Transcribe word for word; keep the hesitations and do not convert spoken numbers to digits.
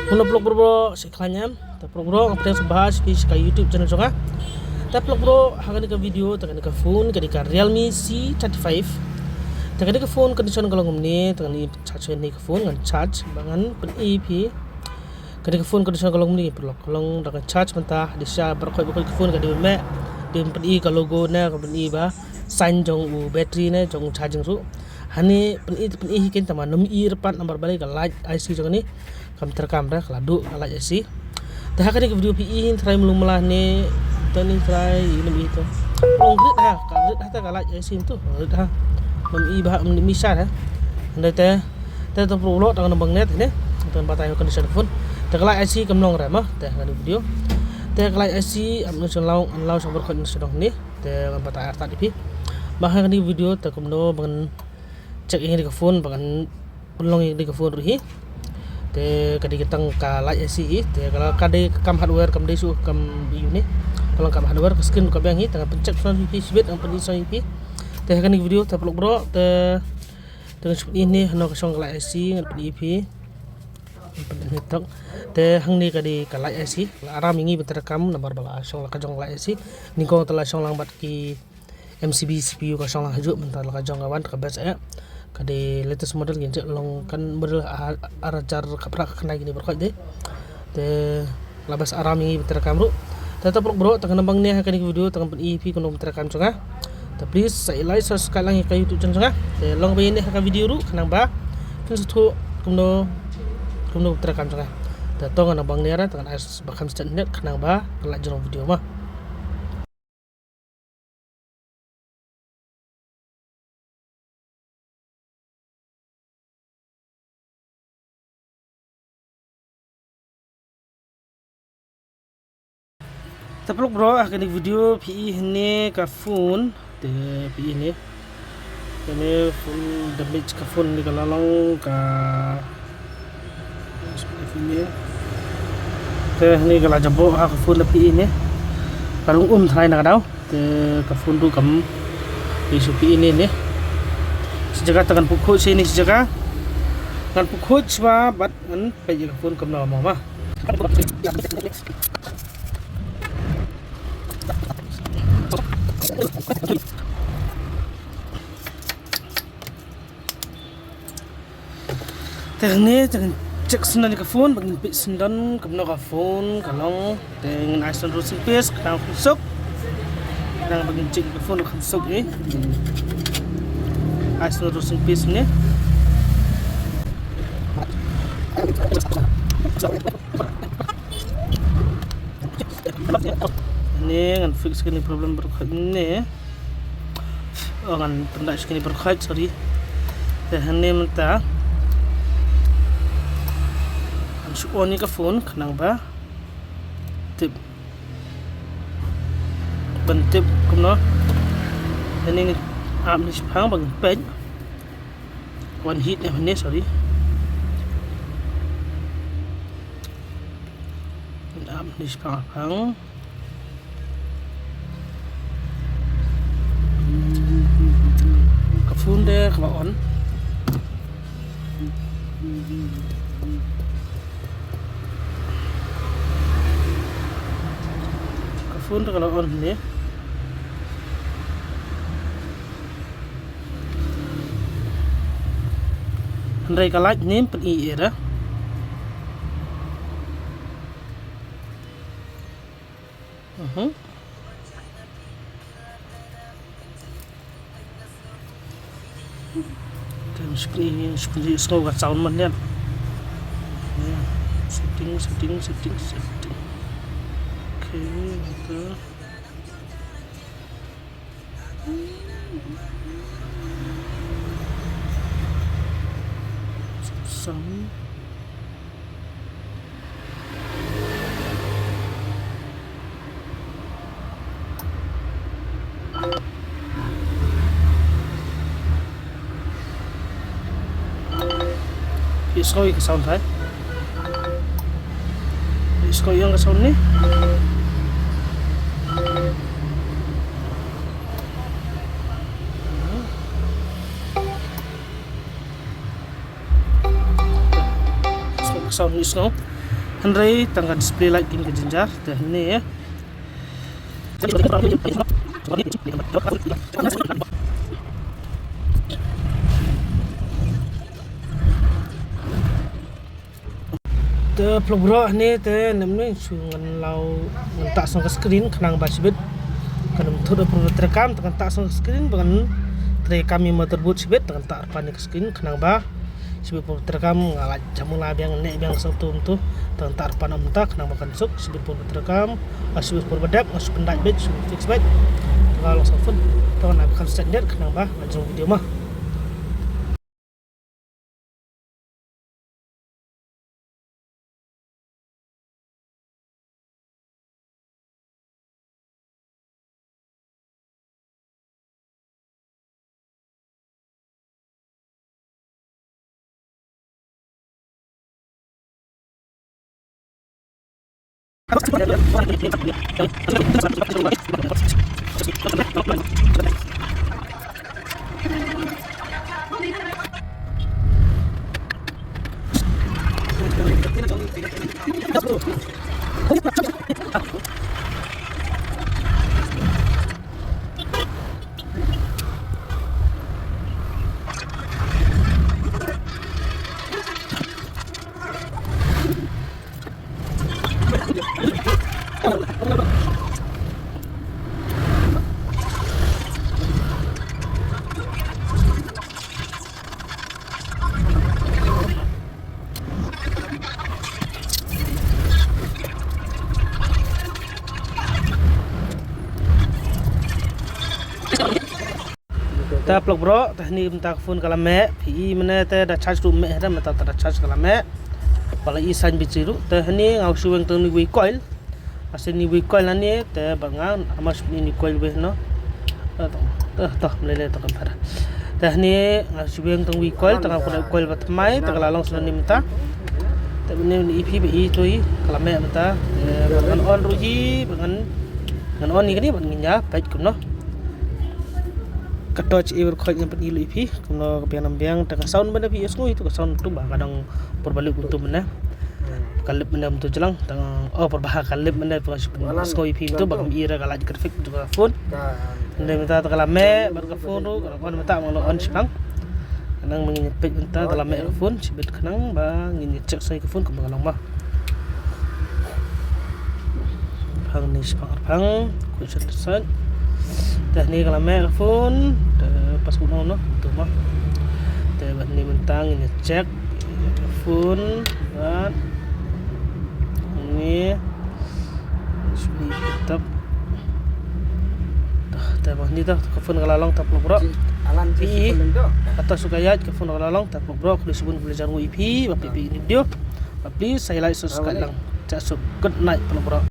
Hello paralok bro, sngewbha ïa phi. Te paralok bro, nga pdiang sngewbha ïa phi sha ka YouTube channel jong nga. Te paralok bro, ha kane ka video, te kane ka phone, kane ka Realme C thirty-five. Te kane ka phone condition ka long kumne, te kane charge ne ka phone, ngan charge, ba ngan pyni ïa phi. Kane ka phone condition ka long kumne, paralok, ka long da ka charge mynta, dei sha baroh khoit baroh khoit ka phone ka dei ban meh, dei ban pyni ka logo ne, ka pyni ba sign jong u battery ne, jong u charging ruh. Hangne pyni, pyni hi ken tang ba ym i re pat namar balei ka light I C jong kane kam treikam re, ka la duh ka light I C. Te ha kane ka video phi i hin trai mlum mala ne, te ni trai i ym i to. Ong rit ha, ka rit ha te ka light I C to, rit ha. Ym i ba ym i sha ha. Hynrei te, te to pro lo tang nang bang net ne. Te batai condition phone. Te ka light I C kam long re ma, te ha kane video. Te ka light I C am no sing long, an lao song berkhot ni sdong ni. Te ngan batai artat ïa phi. Ba ha kane video te kumno ban check ïa kane ka phone, ba ngan pynlong ïa kane ka phone ruh hi. Te ka dei ka tang ka light I C hi. Te ka la ka dei ka kam hardware, kam dei shuh kam ïa u ne. Ka long kam hardware, ka screen ka biang hi, te ngan pyncheck shuh ïa phi shibit, ngan pyni shuh ïa phi. Te ha kane ka video te paralok bro, te, te ngan shu pyni ne, hano ka shong ka light I C, ngan pyni ïa phi. Ngan pyni ne tok. Te hangne ka dei ka light I C, la aram ïa ngi ban treikam namar ba la shong la ka jong light I C. Nyngkong te la shong lang bad ki M C B C P U ka shong lang hajuh, mynta la ka jong ka wan ka best eh. Ka dei latest model, ngin check long kan model ar, ar hajar khatphra khyndai kine baroh khoit dei. Te la best aram ïa ngi ban treikam ruh. Te to paralok bro, tang nang bang ne ha kane ka video, tang ban pyni ïa phi kumno ban treikam jong nga. Te please sa like, subscribe lang ïa ka YouTube channel jong nga. Te long ba ïa ne ha ka video ruh khnang ba phin sngewthuh kumno, kumno ban treikam jong nga. Te to ngan nang bang ne ra, tang ngan ai ba kham start net khnang ba kan lait jrong video ma. Te paralok bro, ah, kane video phi i hangne ka phone, te phi i ne. Kane phone damage ka phone ne ka la long ka Te hangne ka la jaboh ha ka phone da phi i ne. Ka rung um tharai na ka daw. Te ka phone ruh kam. Te shu phi i ne ne. Shi jaka te ngan pynkhuid shi ne shi jaka. Ngan pynkhuid shi ba bad ngan peit ïa ka phone kumno mo ma. Te hangne te ngan check syndon ïa ka phone, ba ngin peit syndon kumno ka phone ka long. Te ngan ai syndon rosing paste khnang ba kan suk. Khnang ba ngin check ïa ka phone kan suk eh. Ai syndon rosing paste ne. Ne ngan fix kane problem baroh khoit ne. Oh, ngan pyndait shi kine baroh khoit, sorry. Te hangne mynta ngan shu on ïa ka phone khnang ba tip. Ban tip kumno. Hangne ngan ap ne shaphang ba ngan peit. Wan heat ne hangne, sorry. Ngan ap ne shaphang. Ka phone te kaba on. Ka phone te kaba on ne. Hynrei ka light ym pyni ei ei. Mhm. Te shu pyni, shu pyni, sngew ka sound man ïa. Setting, setting, setting, setting. Okay, enter. Sound. Phi sngew ïa ka sound, hai? Phi sngew ïa ka sound ne? Sound ni sngew. Hynrei tang ka display light kin ka jynjar te hangne. Te paralok baroh, hangne te namar ngan shu ngan law ngan tah song ka screen khnang ba shibit kan ym thut ïa u pyrthei kam, te ngan tah song ka screen ba ngan trei kam ïa u motherboard shibit, te ngan tah arphan ïa ka screen khnang ba shibit u pyrthei kam nga la jam u la biang ne biang song tum tu, te ngan tah arphan ym tah khnang ba kan suk shibit u pyrthei kam, ba shibit u pyrthei dep, nga shu pyndait beit, shu fix beit. Te nga long song phone, te ngan ap kan set net khnang ba nga jong video ma. Te paralok baroh, te hangne mynta ka phone ka la meh, phi i mynne te da charge ruh meh, te mynta te da charge ka la meh. Ba la i saiñ battery ruh, te hangne nga shu weng tang une u coil. Nga shu weng une u coil hangne, te ba nga, ama shu une u coil wei no. Te to, te to, mlei lei to kan phara. Te hangne nga shu weng tang une u coil, te nga kut u coil ba thymmai, te ka la long shu hangne mynta. Te mynne une ïa phi ba i to i, ka la meh mynta. Te ba ngan on ruh hi, ba ngan, ngan on ïa kane, ba ngin ïa peit kumno. Ka torch i ba khot ngan pyni ïa phi kumno ka biang nam biang, te ka sound mynne phi ïohsngew ïa tu ka sound tu ba ka dang por ba lip kumtu mynne. Ka lip mynne kumtu jlang, tang oh por ba ka lip mynne, por ba shu pyni ïa phi tu ba kam i re ka light graphic tu ka phone. Mynne mynta te ka la meh bad ka phone ruh ka la on mynta, ma la on shipang. Khnang ba ngin ïa peit mynta te la meh ka phone shibit khnang ba ngin ïa check shuwa ka phone kumba ka long ba. Phang ni shipang arphang, kut shat shat. Te hangne ka la meh ka phone, te pas kut nong no, tu ma. Te bad ni mynta ngin ïa check ka phone, bad ni shu ni tap. Te bad ni ta ka phone ka la long ta paralok baroh. Alan ti phone to. Ata shu ka ïaid ka phone ka la long ta paralok baroh, khublei shibun, khublei jar ngi ïa phi ba phi peit ïa kane ka video. Ba please sa like, subscribe lang. Cha suk, good night paralok baroh.